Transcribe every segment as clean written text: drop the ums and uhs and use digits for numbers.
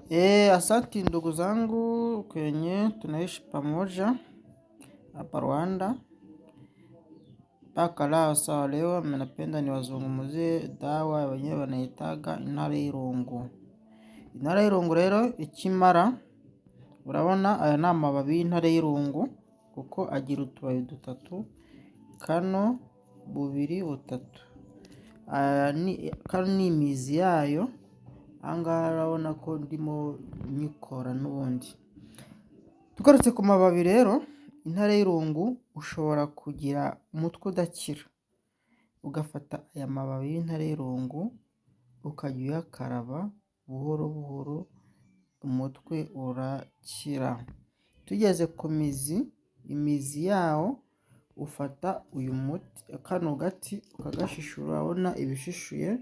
Asanti ndugu zangu kwenye tunaishi pamoja hapa Rwanda mpaka leo sawa. Leo napenda niwazungumzie dawa wenyewe wanaitaga intare y'irungu. Intare y'irungu rero ikimara, urabona aya ni amababi y'intare y'irungu kuko agira utubabi dutatu, kano bubiri butatu. Aya ni kano ni imizi yayo, aha ngaha urabona ko ndimo nyikora n'ubundi. Tugarutse ku mababi rero, intare y'irungu ushobora kugira umutwe udakira, ugafata aya mababi y'intare y'irungu ukajya uyakaraba buhoro buhoro, umutwe urakira. Tugeze ku mizi, imizi yawo ufata uyu muti, kano gati ukagashishura, urabona ibishishuye,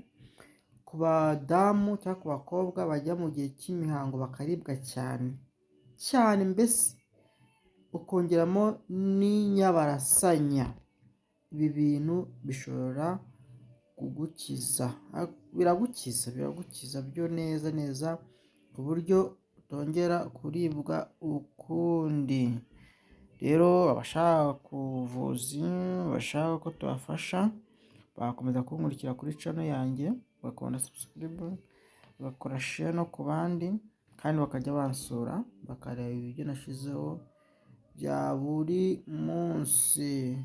ku badamu cyangwa ku bakobwa bajya mu gihe cy'imihango bakaribwa cyane cyane, mbese ukongeramo n'inyabarasanya, ibi bintu bishobora kugukiza, biragukiza, biragukiza byo neza neza ku buryo utongera kuribwa ukundi. Rero abashaka ubuvuzi, bashaka ko tubafasha, bakomeza kunkurikira kuri channel yanjye, bagakora subscribe, bagakora share no ku bandi, kandi bakajya bansura bakareba ibyo nashizeho bya buri munsi.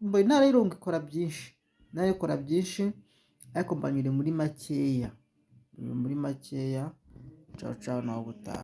Intare y'irungu ikora byinshi, intare ikora byinshi, ariko mbanyuriye muri makeya, muri makeya. Cawu cawu, naho ubutaha.